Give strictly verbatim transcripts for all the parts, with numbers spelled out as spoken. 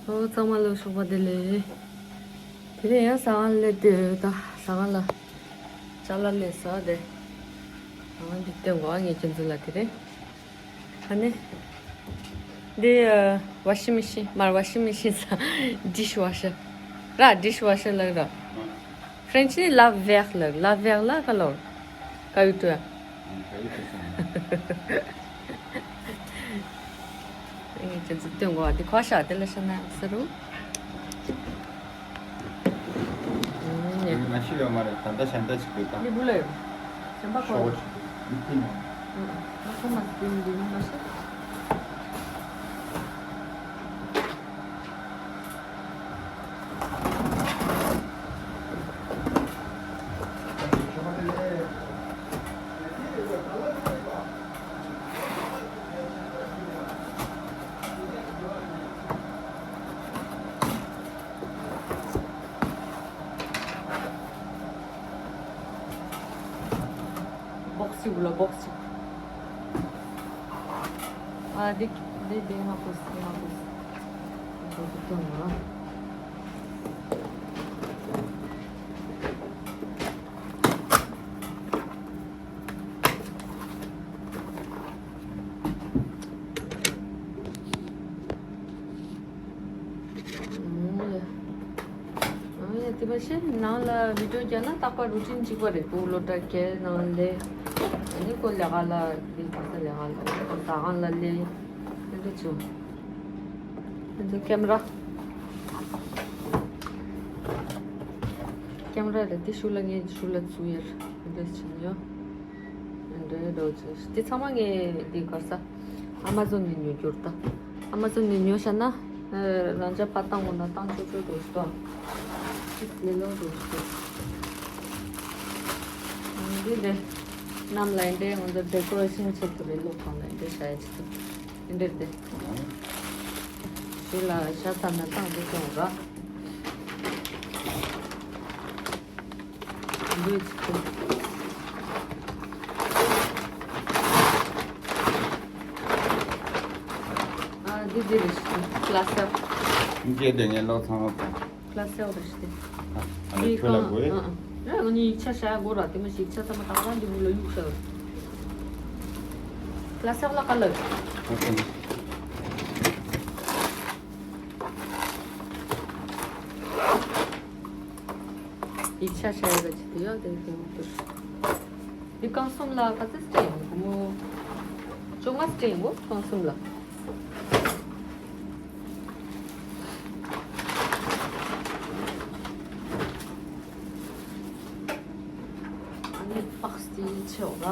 ཨོ་ཚང་མ་ལ་ཞོགས་པ་བདེ་ལེགས། དེ་རིང་ཡང་ཟ་ཁང་ལ་སླེབས་དུས་ད་ཟ་ཁང་ལ་ཅ་ལག་སླེབས་སོང་། དེ་ཟ་ཁང་འདི་སྟོན་དགོས་ཨ། ངས་ཁྱེད་ཚོ་ལ་དེ་རིང་ཨ་ནི་འདི་ཨ་ཝ་ཤིང་མེ་ཤིན་མར་ཝ་ཤིང་མེ་ཤིན་ས་ཌིཤ་ཝ་ཤར་ར། ཌིཤ་ཝ་ཤར་ལབ་ར། ཧྥ་རན་སི་ནི་ལ་ཝེར་ལབ། ལ་ཝེར་ལ་ག་ལོར་ག་ཡུ་ཏུ་ཨ། ཨེ་ཅི་ཟེར་སྟོན་གོ་འདི་ཁོ་ཤ་དེ་ལ་ཤ་ན་ས་རུ། ཨེ་ང་ཤི་ཡོད་མ་རེད། ད་ལྟ་གཞན་དག་ཅིག་འདུག་ད། འདི་བུ་ལ་ཡོད། གཞན་པ་ཁོ། ཤོག་ཅིག་འདུག་ཨེ་ཐི་ནོ། ང་ཁོ་མ་འདི་འདི་མ་ཤི། སྦོག་སི་བུ་ལ་སྦོག་སི། ཨ་འདི་འདི་འདི་ཧ་གོ་སི་ཧ་གོ་སི། ཁོ་ཚོ་འདི་སྟོན་ནོ། ཨང་ཡ། ཨང་ཡ། དེ་མ་ཤེས་ནང་ལ་བི་ཌིའོ་རྒྱག་ན་རྟག་པར་རུ་ཊིན་གཅིག་པ་རེད། སྤུ་གུ་སློབ་གྲྭ་སྐྱེལ་ནང་ལས་ཨ་ནི་ཁོ་ལས་ཀ་ལ་འདི་ག་ས་ལས་ཀ་ལ་ཟ་ཁང་ལ་ལས་འདི་འདྲ་བྱུང་། འདི་ཚོ་ཀེམ་ར། ཀེམ་ར་རེད། དེ་ཤུ་ལ་ངས་ཤུ་ལ་བཙུགས་ཡར་འདི་འདྲ་བྱས་ཡོད། འདྲའི་འགྲོ་ཆེ་དེ་ཚང་མ་ངས་འདི་གར་ས་ཨ་མ་ཛོན་ནས་ཉོ་རྒྱུར་ད། ཨ་མ་ཛོན་ནས་ཉོ་བྱས་ན་རང་ཅག་ཕ་བཏང་འོང་ན་བཏང་ཆོག་ཆོག་འགྲོ་ཤི་ཏོ། ལེ་ལོ་འགྲོ་ཤི་ཏོ། འདི་འདྲའི་གནམ་ལ་འདྲའི་ང་ཚོ་ཌེ་ཀོ་རེ་ཤན་ཆེད་དུ་རེ་ལོ་གང་ལ་འདྲའི་ཤ་ཡ་ཆེད་དུ་འདི་འདྲའི་འདི། ཞུ་ལ་ཤ་ཚ་ན་བཏང་འདི་སོང་ར། འདོད་ཅིག་ཏུ། ཨ་འདི་འདི་རེད་ཤི། ཀླ་སེལ། འདི་དེ་ངས་ལོ་ཚང་བ་དང་། ཀླ་སེལ་རེད་ཤི། ཨ་ནི་ཁྱོད་ལ་དགོས། ཨ་ཨ་ཨ་ནི་ཡིག་ཆ་བཞག་དགོས་ར། དེ་མ་ཞིག་ཡིག་ཆ་ཚང་མ་ད་རང་འདི་མུ་ལ་གཡུག་ཤག་ཀླ་སེལ་ལ་ཀ་ལ། ཨ་ཨ། ཡིག་ཆ་བྱས་ཡོད་ཀྱི་དེ་ཡོད་དེ་དེ་མོ་ཏོ། འདི་རྐང་གསུམ་ལ་ག་ཚོད་སྤྲད་ཡོང་གོ་མོ། བཅོ་ལྔ་སྤྲད་ཡོང་གོ་རྐང་གསུམ་ལ། ཨ་ནི་པགས་དེ་ཆེ་བ།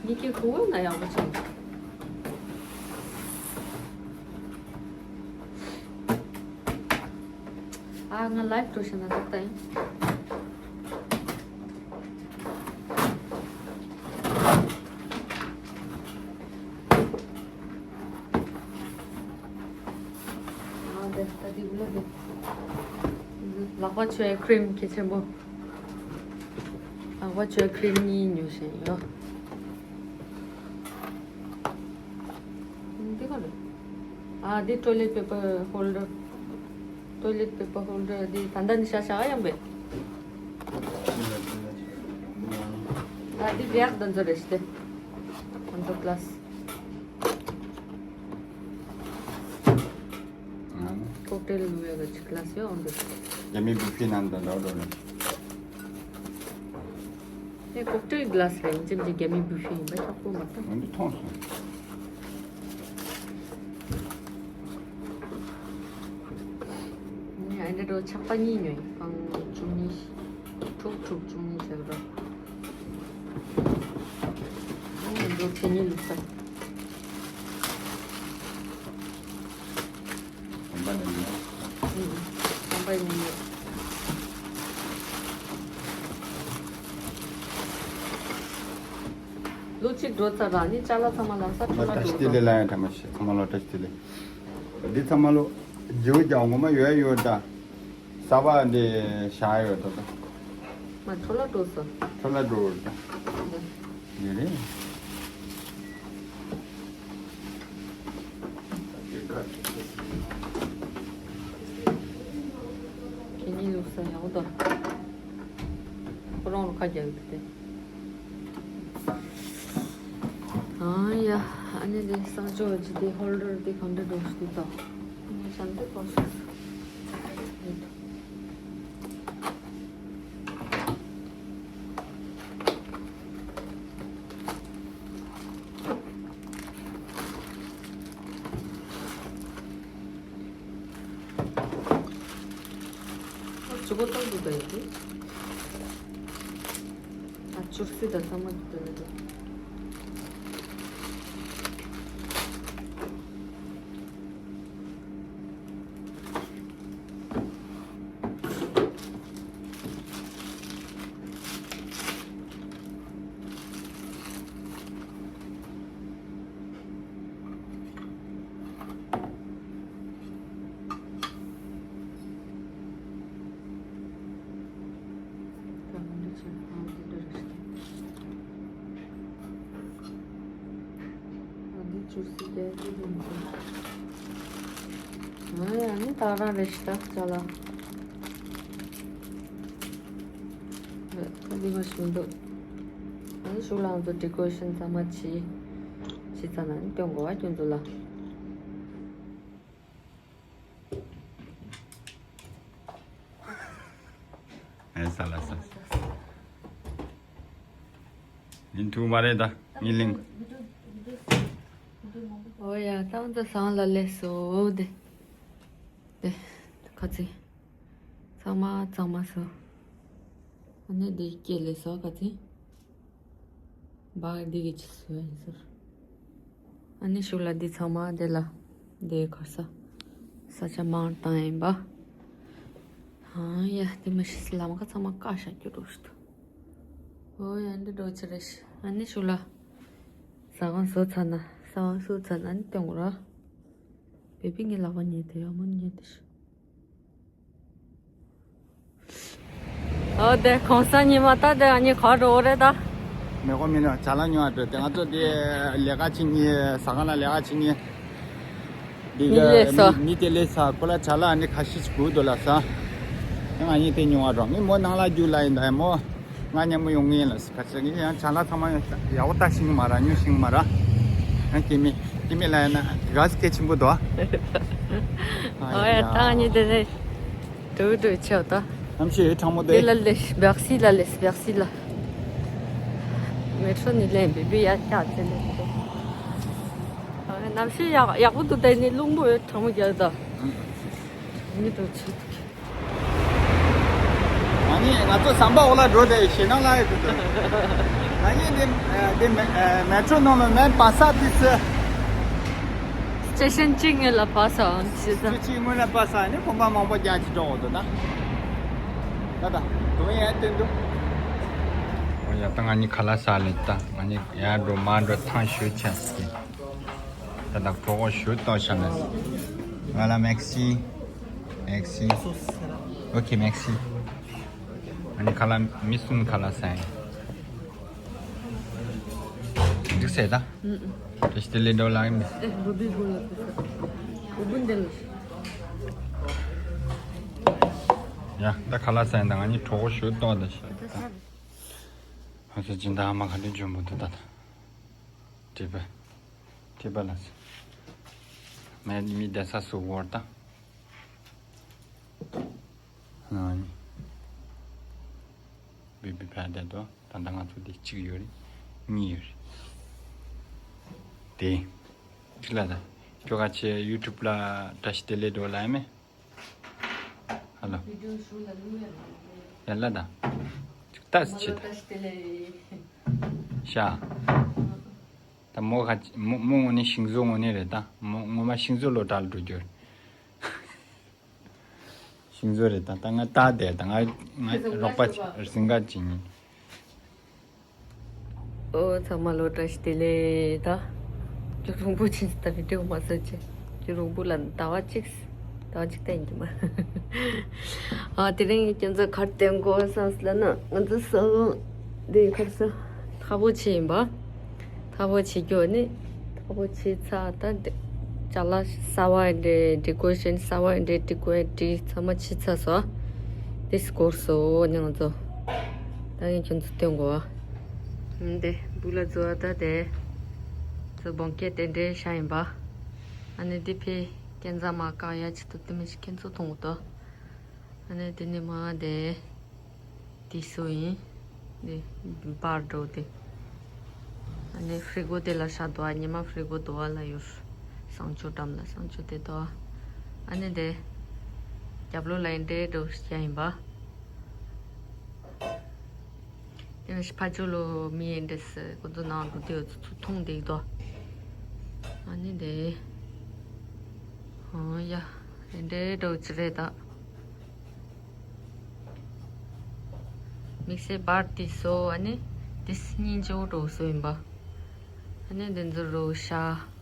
ཉི་ཁེ་ཁུ་བོ་ན་ཡག་པོ་བྱུང་། ཨ་ང་ལའིབ་འགྲོ་ཤེས་ན་ཏག་ཏག་ཡིན། ཨ་འདི་ད་འདི་གུ་ལ་འདི། ལག་པ་མཆོད་ཁྲིམ་གལ་ཆེན་པོ། ལག་པ་མཆོད་ཁྲིམ་གཉིས་ཉོས་ཤིང་ཡོད། འདི་ག་རེད། ཨ་འདི་ཊོའི་ལེཊ་པེ་པར་ཧོལ་ཌར། ཊོའི་ལེཊ་པེ་པར་ཧོལ་ཌར་འདི་ད་ལྟ་ནི་ཤ་ཤ་ཡང་བས། ཨ་འདི་རེག་འདི་ཚོ་རེད་ཤི་སྟེ། ཨ་འདི་ཀླ་སི། ཀོག་ཊེལ་ལུ་ཡ་གི་ཅིག་ཀླ་སི་ཡོད་འོང་འདུག་རྒྱ་མི་བུ་ཕི་ནང་དང་འདྲ་འགྲོ་ནས། ཨེ་ཀོག་ཊེལ་ཀླ་སི་རེད། ཡིན་ཅིག་རྒྱ་མི་བུ་ཕི་ཡིན་པ་ཆགས་པོ་མ་གཏོགས། འོང་འདུག་མཐོང་སོང་། ནི་ཨ་འདྲ་འགྲོ་ཆག་པ་གཉིས་ཉོས་ཡིན། པང་བཅུ་གཉིས། དྲུག་དྲུག་བཅུ་གཉིས་བྱས་རོ། ཨ་འདྲ་འགྲོ་ཚེ་གཉིས་ལུགས་ས། བསམ་པ་ནི་མེད། ཨུ། བསམ་པ་ནི་མེད། ལོ་གཅིག་འགྲོ་ཚར་ར་ནི་ཅ་ལག་ཚང་མ་ལམ་སང་ལ་འཕྲོ་བརླག་བཀྲ་ཤིས་བདེ་ལེགས་ལ་ཡང་དྲ་མ་ཤེས་ཚང་མ་ལ་བཀྲ་ཤིས་བདེ་ལེགས། འདི་ཚང་མ་ལོ་རྗེའུ་རྒྱག་ངོ་མ་ཡོད་ཡོད་འདྲ། ས་བ་འདི་བཞག་ཡོད་ད་ད། མ་འཕྲོ་བརླག་འགྲོ་སོང་། འཕྲོ་བརླག་འགྲོ་ཡོད་ད། འདི། ཡོད་རེད། ཁྱེད་གཉིས་ལུགས་ས་ཡག་པོ་འདུག་ཁོ་རང་ལ་ཁ་རྒྱག་གི་འདུག་སྟེ། ཨ་ཡ། ཨ་ནི་དེ་གསང་སྤྱོད་ཀྱི་དེ་ཧོལ་ཌར་དེ་གང་འདྲ་འགྲོ་ཞིག་འདུག་ད། ངས་བྱམས་བརྩེ་ཕོག་སོང་། ཨ། བཅུ་པོ་ཏོག་ཏོག་ཡོད་དེ། ཨ། བཅུ་སྲིད་དང་ཚང་མ་འདུག་ལ་འདུག་ཨ་ནི་ད་རང་རེ་ཞིག་ད་ཅ་ལག་ད་འདི་མ་ཞིག་འདུག་ཨ་ནི་ཤུགས་ལ་ང་ཚོ་ཌེ་ཀོ་རེ་ཤན་ཚང་མ་བྱེད། བྱེད་ཚར་ན་ནི་སྟོན་དགོས་པ་ཁྱོད་ཚོ་ལ། ཨེ་ས་ལ་ས། ཡིན་ཐུག་མ་རེད་ད། ངའི་གླིང་། ཨོ་ཡ། ད་ང་ཚོ་ཟངས་ལ་སླེབས་སོང་། དེ་དེ་ཁ་ཚིག་ཚང་མ་གཙང་མ་བཟོས། ཨ་ནི་འདི་སྐྱེལ་ལེ་སོ་ག་ཚིག་བག་འདི་གི་ཆི་སོ་ཡིན་ཟེར། ཨ་ནི་ཤུགས་ལ་འདི་ཚང་མ་འདི་ལ་འདི་གར་ས་ས་ཆ་མང་བཏང་ཡིན་པ། ཨ་ཡ། འདི་མི་ཤི་སི་ལམ་ཁ་ཚང་མ་ཀ་ཤ་རྒྱུ་འགྲོ་ཞིག་འདུག་ཨོ་ཡ། འདི་འགྲོ་ཆི་རེད་ཤི། ཨ་ནི་ཤུགས་ལ་ཟ་ཁང་བཟོ་ཚར་ན་ཟ་ཁང་བཟོ་ཚར་ན་ཨ་ནི་སྟོན་དགོས་ར། བེ་བི་ངའི་ལག་པ་ཉལ་དེ་ཡག་མོ་ཉལ་དེ་ཤི། ཨོ་དེ་གོང་ས་ཉི་མ་ད་དེ་ཨ་ནི་ག་འགྲོ་རེད་ད། མེ་གོ་མི་ན་ཅ་ལག་ཉོ་བ་འགྲོ་དེ། ང་ཚོ་དེ་ལས་ཀ་བྱེད་ཉི་ཟ་ཁང་ལ་ལས་ཀ་བྱེད་ཉི་འདི་མི་ལས་ས། མི་མི་དེ་ལས་ས་ཁོ་ལ་ཅ་ལག་ཨ་ནི་ཁ་ཤས་ཅིག་དགོས་འདུག་ལ་ས། ང་གཉིས་དེ་ཉོ་བ་འགྲོ། ངས་མོ་ནང་ལ་རྒྱུགས་ལ་ཡིན་ད་མོ། ང་མཉམ་པོ་ཡོང་ངེས་ལ་ཁ་ཆེ་ངས་ཡང་ཅ་ལག་ཚང་མ་ཡག་པོ་ལྟ་ཤེས་ཀྱི་མ་ར། ཉོ་ཤེས་ཀྱི་མ་ར། ཡང་སྐྱེ་མེད་སྐྱེ་མེད་ལ་ཡིན་ན་ག་ཟེ་སྐད་ཆེན་པོ་འདུག་ཨ་ཡ། ད་ངས་དེ་ནས་འགྲོ་འགྲོ་ཆེ་བ་ད། གནམ་གཤིས་ཡོད་གྲང་མོ་འདུག་དེ་ལ་ལས་བེག་སི་ལ་ལས་བེག་སི་ལ། མེ་ཊྲོ་ནི་ལེན་བི་བི་ཡ་ཡ་ཚེ་ལེན་འགྲོ། ཨ་ཡ། གནམ་གཤིས་ཡག་ཡག་པོ་འདུག་དེ་ནི་རླུང་པོ་ཡོད་གྲང་མོ་རྒྱག་ད། མི་འགྲོ་ཆེ་འདུག་ང་གཉིས་ང་ཚོ་ཟམ་པ་འོག་ལ་འགྲོ་དེ་ཞེད་སྣང་ལ་ཡོད་དུ། ང་གཉིས་འདི་འདི་མེ་མེ་ཊྲོ་ནང་ལ་མེ་པ་ས་དུས་སུ། སི་ཊེ་ཤན་གཅིག་སྔོན་ལ་པ་ས་ཨང་ཞེས་ས། གཅིག་སྔོན་ལ་པ་ས་ནི་གོམ་པ་མང་པོ་རྒྱག་ཅིག་འགྲོ་འོ་དོ་ད། ད་ད་དུང་ཡང་སྟོན་འདུག་ཨོ་ཡ། ད་ང་གཉིས་ཁ་ལག་ཟ་ལེ་ད། ང་གཉིས་ཡར་འགྲོ་མར་འགྲོ་ཐང་ཞུ་ཆ་སི། ད་ད་གྲོགས་པོ་ཞུ་ཏོ་ཤ་ན། Voilà, merci. Merci. Ok, merci. ཨ་ནི་ཁ་ལག་མི་གསུམ་ཁ་ལག་ཟ་ཡིན། འགྲིག་སེ་ད། ཨུ་ཨུ། དེ་ཞི་དེ་ལེ་འགྲོ་ལ་ཡིན་མེད། ཨེ་བུ་བི་བུ་ལ་ཁུ་ས། བུ་བུ་འདེ་ལ། ཡ་ད་ཁ་ལག་ཟ་ཡིན་ད། ང་གཉིས་གྲོགས་པོ་ཞུ་ཏོ་ད་ཤ་ད། ཨ་ས་སྦྱིན་བདག་ཨ་མ་ག་འདྲ་འཇོན་པོ་འདུག་ད་ད། དྲིས་པ། དྲིས་པ་ལ་ཟེར། མེད་མི་བསྡད་ས་སུ་བོར་ད། ཨ་ནི། བི་བི་ཕ་བསྡད་དོ། ད་ལྟ་ང་ཚོ་དེ་གཅིག་ཡོད་རེད། གཉིས་ཡོད་རེད། དེ། གཅིག་ལ་ད། ཁྱོ་ག་ཆེ་ཡུ་ཊུབ་ལ་བཀྲ་ཤིས་བདེ་ལེགས་འགྲོ་ལ་ཡ་མེད། ཧ་ལོ། བི་ཌིའོ་ཞུ་ལ་ལུང་ཡ་ལ། ཡ་ལ་ད། ཅིག་ལྟ་སི་ཆེ་ད། ཤ། ད་མོ་ཁ་མོ་མོ་ངོ་ནས་ཤིང་བཟོ་ངོ་ནས་རེད་ད། མོ་ངོ་མ་ཤིང་བཟོ་ལོ་གྲྭ་ལ་འགྲོ་རྒྱུ་རེད། ཤིང་བཟོ་རེད་ད། ད་ང་ལྟ་བསྡད་ད། ང་ང་རོགས་པ་བྱེད། རིང་ག་ཅིག་ཡིན། ཨོ་ཚང་མ་ལོ་བཀྲ་ཤིས་བདེ་ལེགས་ད། ཁྱོད་རོང་པོ་ཕྱིན་ད་བི་ཌིའོ་མ་བཟོས་ཆེ། ཁྱོད་རོང་པོ་ལ་ཟླ་བ་གཅིག་ཟླ་བ་གཅིག་བསྟན་གྱི་མ། ཨ་དེ་རིང་ཁྱོད་ཚོ་གར་བསྟན་དགོས་བསམ་སི་ལ་ན་ང་ཚོ་ས་འོང་། འདི་ཁར་ས་ཐག་པོ་ཆེ་ཡིན་པ། ཐག་པོ་ཆེ་རྒྱུ་ནི་ཐག་པོ་ཆེ་ཚ་ད་འདི། ཅ་ལག་གསར་པ་འདྲ་ཌི་ཀོ་རེ་ཤན་གསར་པ་འདྲ་ཌི་ཀོ་རེ་ཊི་ཚང་མ་ཕྱི་ཚར་སོང་། དེ་སྐོར་སོ་ནི་ང་ཚོ་ད་ངས་ཁྱོད་ཚོ་སྟོན་དགོས། འདི་སྦུག་ལ་འཛུལ་བ་ད་དེ་ཚོ་བོང་སྐད་དེ་འདྲའི་ཤ་ཡིན་པ། ཨ་ནི་འདི་ཕའི་སྐས་འཛེག་མ་བཀག་ཡ་ཆེད་དུ་དེ་མི་ཞིག་ཁྱེད་ཚོ་མཐོང་གི་འདུག་ཨ་ནི་དེ་ནི་མ་དེ་དེ་སུ་ཡིན། དེ་བར་འགྲོ་དེ། ཨ་ནི་ཧྥི་རི་གོ་དེ་ལ་ཤ་དོ་ཨ་ཉི་མ་ཧྥི་རི་གོ་དོ་བ་ལ་ཡོད། གསང་སྤྱོད་འགྲམ་ལ་གསང་སྤྱོད་དེ་དོ། ཨ་ནི་དེ་རྒྱབ་ལོགས་ལ་ཡིན་འདྲེ་འགྲོ་ཤ་ཡིན་པ། དེ་ནི་ཕ་ཇོ་ལོ་མི་ཡིན་འདྲེ་སི་ཁོ་ཚོ་ནང་འགྲོ་དེ་ཚོ་མཐོང་དེ་དོ། ཨ་ནི་དེ། ཨོ་ཡ། ཡིན་འདྲེ་འགྲོ་ཅི་རེད་ད། དམིགས་བསལ་བར་དེ་སོ་ཨ་ནི་དེ་སྙིང་རྗེ་བོ་འགྲོ་སོ་ཡིན་པ། ཨ་ནི་དེ་ཚོ་རོ་ཤ།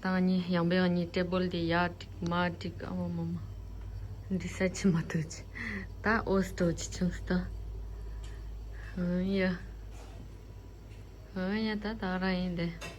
ད་ང་གཉིས་ཡང་བའི་ང་གཉིས་ཊེ་བལ་དེ་ཡར་ཀྲིག་མར་ཀྲིག་ཨ་མ་མ་མ། འདི་ས་ཆི་མ་ཐུག་ཅི། ད་ཨོ་སི་ཏོ་ཅི་ཆུང་སི་ད། ཨང་ཡ། ཨང་ཡ་ད་ད་རང་ཡིན་དེ།